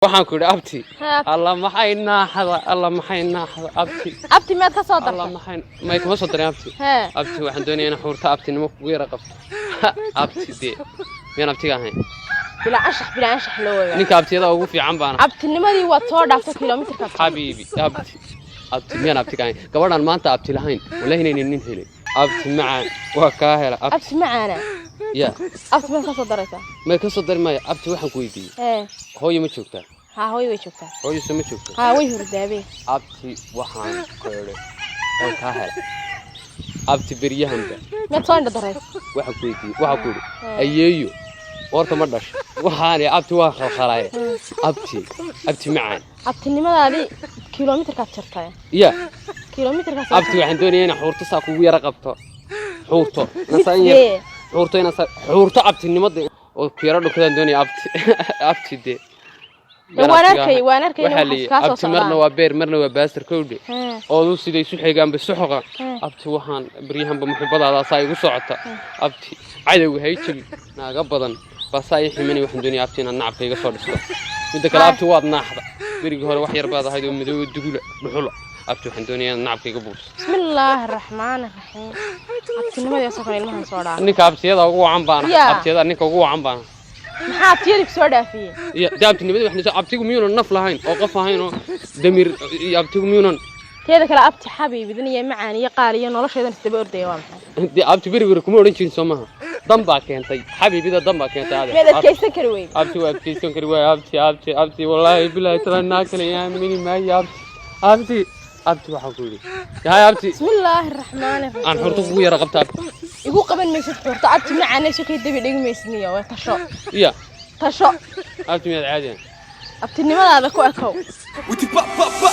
Waxaan ku idhi, abti. Haa. Alla maxay naaxda, alla maxay naaxda, abti. Abti, miyaad ka soo Alla dartay? Maxay may kuma soo darin, abti. Hee. Abti, waxaan doonayaa inaan xuurta abtinimo kugu yara qabto, abti. Dee miyaan abtiga ahayn? Bilaa anshax, bilaa anshax loo wadaa. Ninka abtiyada ugu fiican baana. Abtinimadii waad soo dhaaftay kilomitirka. Xabiibi, abti, abti, miyaan abtiga ahayn? Gabadhaan maanta abti lahayn, wallahi inaynan nin helin. Abti macaan, waa kaa hela, abti. Abti macaana. Ya. Abti, miyaad ka soo daraysaa? May, ka soo dari maayo, abti. Waxaan ku weydiiyey, Hee. hooyo ma joogtaa? Haa, hooyo way joogtaa. Hooyo se ma joogtaa? Haa, way hurdaabee. Abti, waxaan ku idhi, waan kaa hela, abti, beryahanba. Miyaad soo indha daraysa? Waxaan ku weydiiyey, waxaan ku idhi, ayeeyo horta ma dhasho? Waxaan abti waa khalkhalaye, abti, abti macaan. Abtinimadaadii kilomitirkaad jartay. Ya. Kilomitirkaas. Abti, waxaan doonayaa inaan xuurto saa kugu yara qabto, xuurto inaan yar Sidee? Xuurto inaan saa xuurto abtinimada oo ku yara dhunkadaan doonaya, abti, abti dee. Dee waan arkay, waan arkay in Waxaa waxaas la yidhi, kaa soo abti, marna socdaan. waa beer, marna waa baastar, kowdhe. Hee. Oodu siday isu xigaanba isu xoqaan. Hee. Abti, waxaan baryahanba muxibadaada saa igu socota, abti, cadowga hay jabi, naaga badan baa saa ii ximanay. Waxaan doonaya, abti, inaad nacabka iga soo dhisto. Midda kale, Haa. abti, waad naaxda. Berigii hore wax yar baad ahayd oo madow oo dugula dhuxula. Abti, waxaan doonaya inaad nacabka iga buurso. Bismillaahi raxmaani raxiim. Abtinimadii asoo kale ilmahan soo dhaaf. Ninka abtiyada ugu wacan baana. Ya. Abtiyada ninka ugu wacan baana. Maxaa abtiyadii ku soo dhaafiyey? Iyo dee abtinimada waxaan, abtigu miyuunan naf lahayn oo qof ahayn oo damir iyo abtigu miyuunan? Teeda kale, abti, xabiibidin iyo macaan iyo qaal iyo noloshaydan isdaba ordaya waa maxay? Dee abti, berigi hore kuma odhan jirin, soo maaha? Dan baa keentay, xabiibida, dan baa keentay, adeer. Miyaad adkaysan kari weyde? Abti, waa adkaysan kari waaya, abti, abti, abti. Wallaahi bilaahi tala, naa kale aamini maayo, abti, abti, abti. Waxaan ku yidhi yahay, abti. Bismillaahi raxmaani Aan xurto raxiim. kugu yara qabta, abti. Igu qaban maysid xurto, abti macaana. Sukay dabi dhigi maysid niyo way tasho. Ya. Tasho. Abti, miyaad caadi ahayn? Abtinimadaada ku ekow. Uti pa pa pa.